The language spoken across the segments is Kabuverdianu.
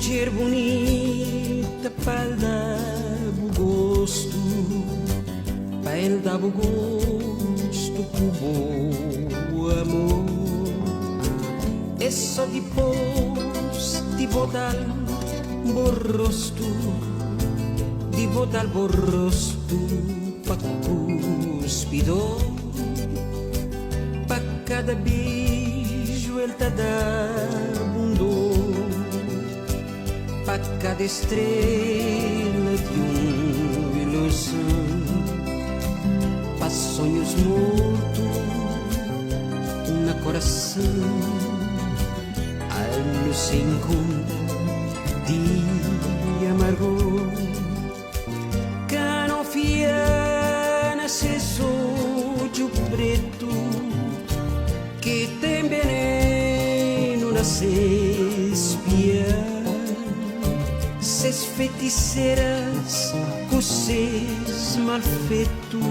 Mudjer bunita pa el da-bu gostu, pa el da-bu gostu ku bo amor. É só dipôs di bo da-l bo rostu, di bo da-l bo rostu pa kuspidor. Pa kada beju el ta da-bu un dor, pa kada estrela di un iluson, pa sonhus mortu na korason, anu sen konta di amargor. Ka no fia na ses odju pretu ki ten venenu na ses pia. Ses fetiseras ku ses malfetu,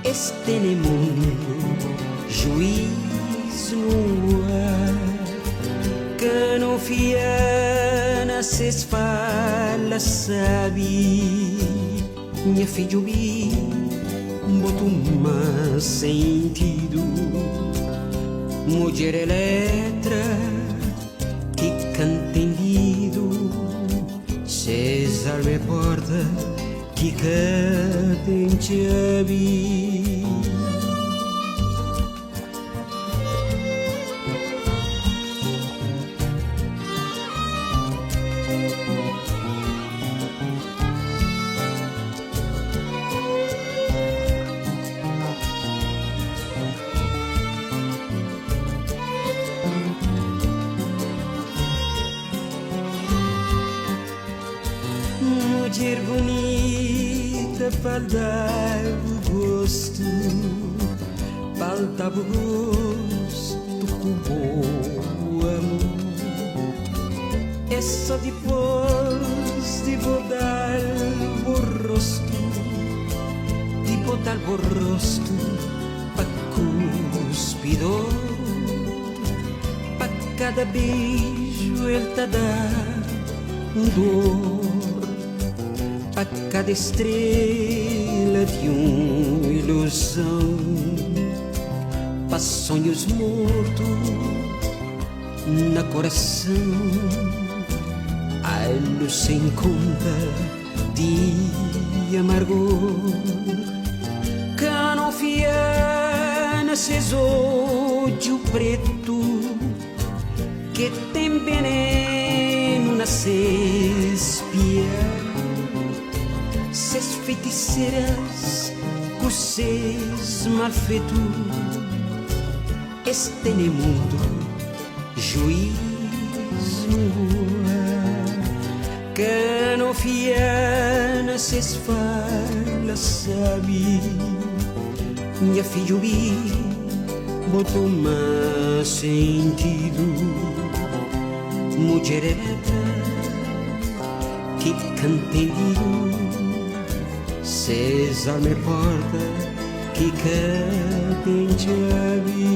es tene mundu juiz nu ar. Ka no fia na ses fala sabi. Nha fidju bi, bo tuma sentidu. Mudjer Eletra ki ka ntendidu. Ses alma é porta ki ka ten txabi. Mudjer bunita pa da-bu gostu, pa da-bu gostu ku bo amor. É só dipôs di bo da-l bo rostu, di bo da-l bo rostu pa kuspi dor. Pa kada beju el ta da un dor, pa kada estrela di un iluzon, pa sonhus mortu na korason, anu sen konta di amargor. Ka no fia na ses odju pretu ke ten venenu na ses pia. Ses feitiseras ku ses malfetu, es tene mundu juiz nu ar. Ka no fia na ses fala sabi. Nha fidju bi, bo toma sentidu. Mudjer é letra ki ka ntendidu. Ses alma é porta ki ka ten txabi.